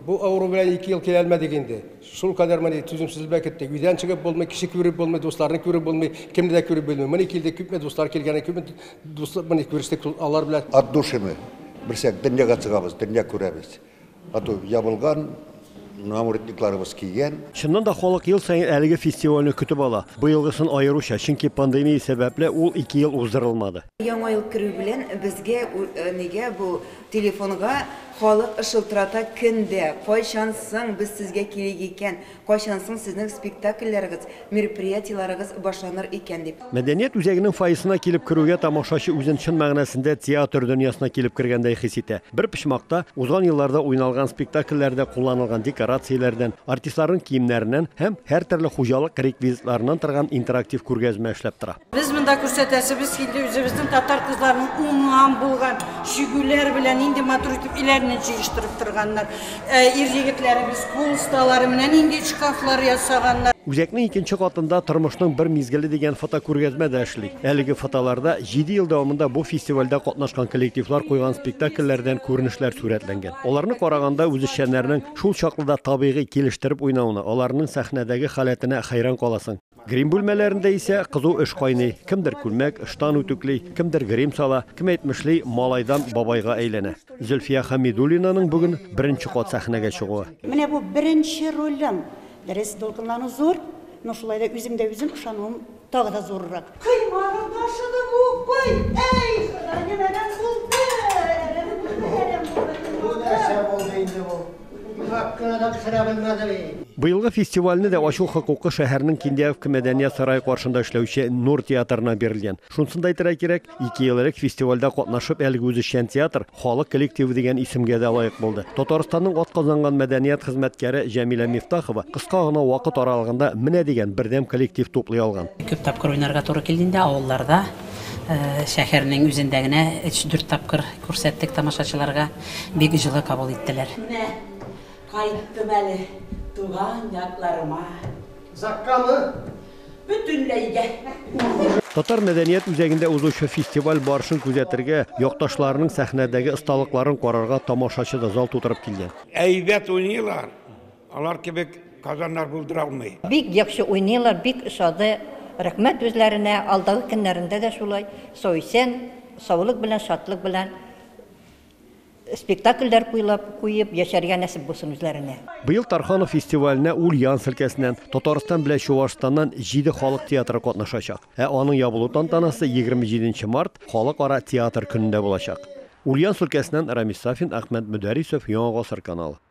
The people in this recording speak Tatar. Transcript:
Бу авыру белән 2 ел килә алмадык инде. Шул кадәр менә түземсезлек белән көттек. Өйдән чыгып булмый, кеше күреп булмый, дусларны күреп булмый, кемне дә күреп булмый. Менә килдек, күпме дуслар килгән, күпме дуслар менә күрештек алар белән. От души мы. Берсәк дөньяга чыгабыз, дөнья күрәбез. А то ябылган, намордникларыбыз кигән. Чыннан да халык ел саен әлеге фестивальне көтеп ала. Быелгысын аеруча, чөнки пандемия сәбәпле ул 2 ел уздырылмады. Яңа ел керү белән безгә нигә бу телефонга халык шылтырата көндә, кайчан соң без сезгә килик икән, кайчан соң сезнең спектакльләрегез, мероприятиеләрегез башланыр икән дип. Мәдәният үзәгенең фойесына килеп керүгә тамашачы үзен чын мәгънәсендә театр дөньясына килеп кергәндәй хис итә. Бер почмакта узган елларда уйналган спектакльләрдә кулланылган декорацияләрдән, артистларның киемнәреннән һәм һәртөрле хуҗалык реквизитларыннан торган интерактив күргәзмә эшләп тора. Без монда күрсәтәсебез килде үзебезнең татар кызларының уңган булган чигүләр белән нинди матур итеп өйләрен җыештырып торганнар. Ир егетләребез кул осталары менә нинди шкафлар ясаганнар. Үзәкнең икенче катында тормышның бер мизгеле дигән фотокүргәзмә дә эшли. Әлеге фотоларда 7 ел дәвамында бу фестивальдә катнашкан коллективлар куйган спектакльләрдән күренешләр сурәтләнгән. Аларны караганда үзешчәннәрнең шул чаклы да табигый килештереп уйнавына, аларның сәхнәдәге халәтенә хәйран каласың. Грим бүлмәләрендә исә кызу эш кайный. Кемдер күлмәк, ыштан үтүкли, кемдер грим сала, кем әйтмешли малайдан бабайга әйләнә. Зөлфия Хамидуллинаның бүген беренче кат сәхнәгә чыгуы. Менә бу беренче ролем. Дөрес, дулкынлану зур, но шулай да үзем дә үзем ышануым тагы да зуррак. Кыйманың ташыды бу, кой, әй, Ходай, нәмәдән булды? Әрәм булды, әрәм булды. Бу нәрсә булды инде бу? Йомшак кына да пешерә белмәде бит. Быелгы фестивальне дә ачу хокукы шәһәрнең Киндяевка мәдәният сарае каршында эшләүче Нур театрына бирелгән. Шунысын да әйтергә кирәк, 2 ел элек фестивальдә катнашып әлеге үзешчән театр халык коллективы дигән исемгә дә лаек булды. Татарстанның атказанган мәдәният хезмәткәре Җәмилә Мифтахова кыска гына вакыт аралыгында менә дигән бердәм коллектив туплый алган. Күп тапкыр уйнарга туры килде инде авылларда, шәһәрнең үзендә генә 3-4 тапкыр күрсәттек тамашачыларга, бик җылы кабул иттеләр. Менә кайттым әле туган якларыма. Заккамы? Бөтенләйгә. Татар мәдәният үзәгендә узучы фестиваль барышын күзәтергә, якташларының сәхнәдәге осталыкларын карарга тамашачы да зал тутырып килгән. Әйбәт уйныйлар, алар кебек Казаннар булдыра алмый. Бик яхшы уйныйлар, бик ошады. Рәхмәт үзләренә, алдагы көннәрендә дә шулай сау-исән, саулык белән, шатлык белән спектакльләр куйлап, куеп яшәргә насип булсын үзләренә. Быел Тарханов фестиваленә Ульяновск өлкәсеннән, Татарстан белән Чувашстаннан 7 халык театры катнашачак. Ә аның ябылу тантанасы 27 март Халыкара театр көнендә булачак. Ульяновск өлкәсеннән Рамис Сафин, Әхмәт Мөдәрисов, Яңа Гасыр каналы.